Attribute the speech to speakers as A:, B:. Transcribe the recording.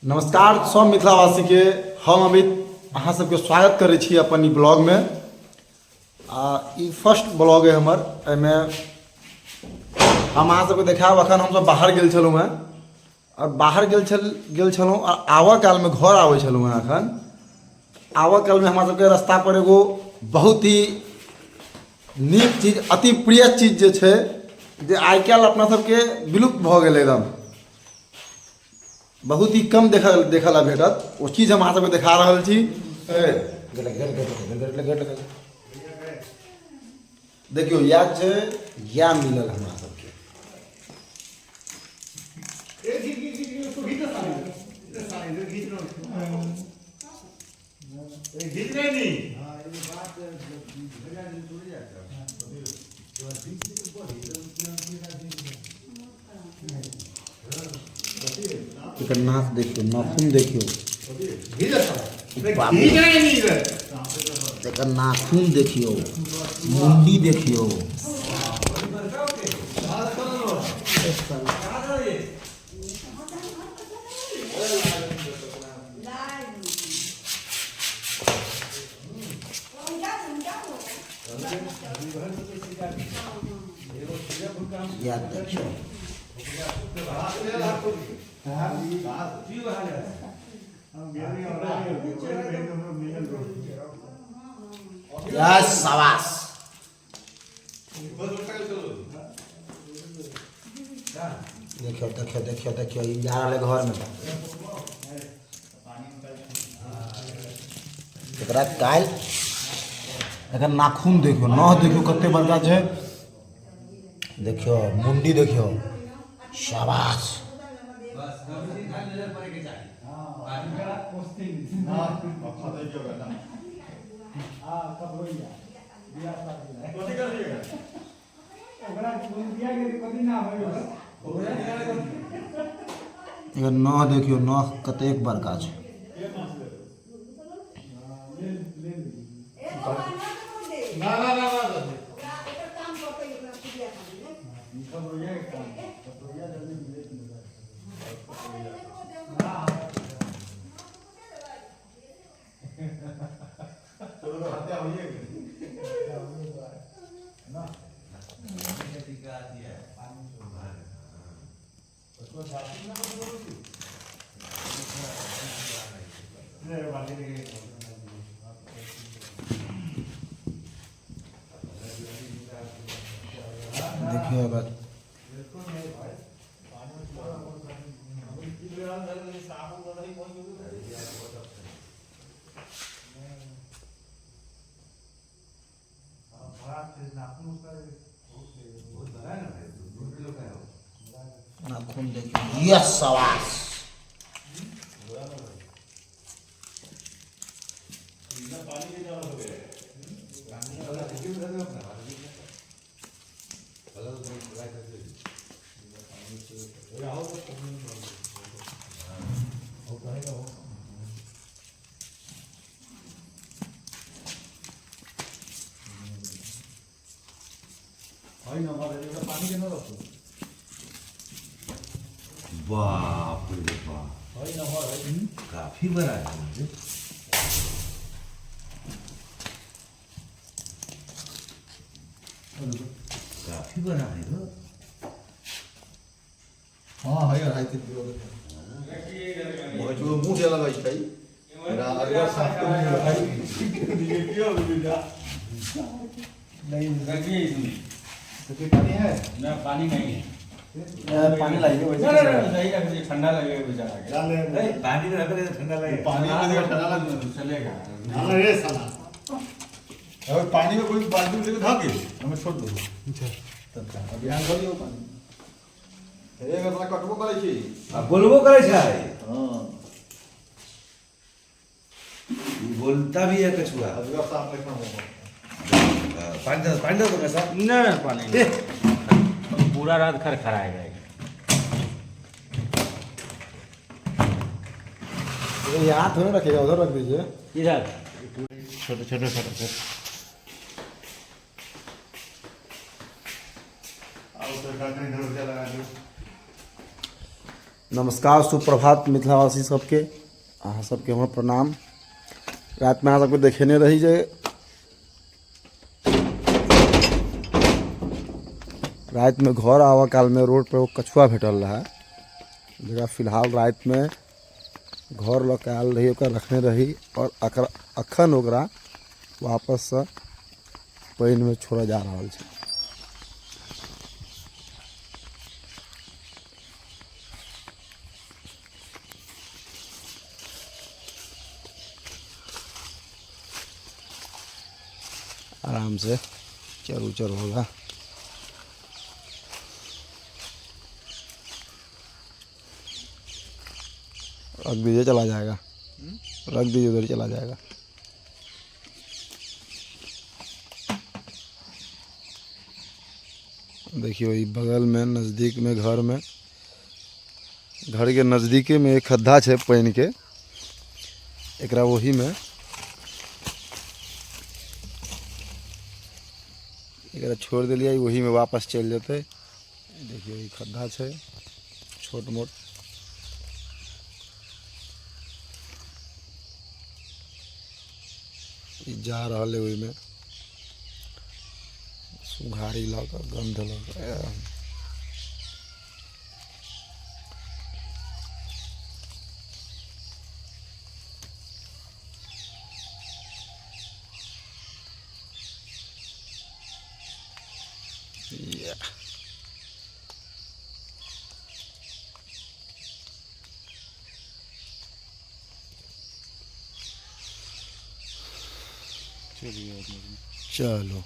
A: नमस्कार सब मिथिलावासीके, हम अमित अहाँ सबके स्वागत करै छी अपन ई ब्लॉगमे। आ ई फर्स्ट ब्लॉग अइ हमर। एहिमे हम अहाँ सबके देखायब। अखन हमसब बाहर गेल छलहुँ हेँ आओर बाहर गेल छलहुँ आओर आबऽ कालमे घर आबै छलहुँ हेँ। अखन आबऽ कालमे हमरा सबके रास्तापर एगो बहुत ही नीक चीज, अति प्रिय चीज जे छै, जे आइ काल्हि अपना सबके विलुप्त भऽ गेलै, एकदम बहुत ही कम देखऽ लए भेटत, ओ चीज हम अहाँ सबके देखा रहल छी। देखियौ, इएह छै, इएह मिलल हमरा सबके। एकर नाक देखियौ, नाखून देखियौ बाबू, एकर नाखून देखियौ, मुंडी देखियौ। याद देखियौ, यस, शाबाश। देखियौ, देखियौ, देखियौ, देखियौ, ई जा रहल है घरमे। एकरा काल्हि एकर नाखून देखियौ, नह देखियौ, कते बड़का छै। देखियौ, मुंडी देखियौ, शाबाश। एकर नह देखियौ, नह कतेक बड़का छै। देखियौ एकर नाखून देखियौ, यस, शाबाश।
B: बाप रे बाप, काफी बड़ा है मुझे। काफी बड़ा है वो।
A: हाँ, है, 2.5-3 किलो के। मुँह से लगै छै। अजगर साफ तो नहीं भाई।
C: नहीं इसमें।
A: तो पानी है?
C: ना, पानी नहीं है।
A: पानी लाइए वैसे।
C: ना ना ना, सही रख दीजिए, ठंडा लगेगा बेचारा के।
B: नहीं, पानी में रख दे, ठंडा लगेगा।
A: पानी में ठंडा लगे।
C: चलेगा।
A: रे साला, अगर पानी में कोई बाल्टी में लेके धाके हमें छोड़ दो तब अब यहाँ कर दियो पानी। एक साला कटबो करै छी।
B: आ बोलबो करै छै।
A: हां।
B: ई बोलता भी है कछुआ।
A: अजगर सांप लेखा होगा।
B: पानी दो, पानी दो तो कैसा।
C: ना ना, पानी नहीं। पूरा रात खरखराएगा ये।
A: यहाँ थोड़ा रखिएगा, उधर रख दीजिए।
C: इधर छोटे छोटे छोटे छोटे।
A: नमस्कार, सुप्रभात मिथिलावासी सबके। अहाँ सबके हमर प्रणाम। रातिमे अहाँ सबके देखेने रही जे रातिमे घर आबऽ कालमे रोड पर एगो कछुआ भेटल रहै, जकरा फिलहाल रातिमे घर लऽ के आयल रही, ओकरा रखने रही और अखन ओकरा वापससँ पानिमे छोड़ऽ जा रहल छै। आराम से चर उचर होगा। रख दीजिए, चला जाएगा। रख दीजिए, उधर चला जाएगा। देखियो, ई बगल में नज़दीक में घर में, घर के नज़दीके में एक खद्धा छै पानि के, एकरा वही में एकरा छोड़ देलियै, वही में वापस चलि जेतै। देखियो, ई खद्धा छै छोट मोट। ई जा रहल है ओहिमे सुघारी लऽ कऽ, गन्ध लऽ कऽ। Yeah. चलो।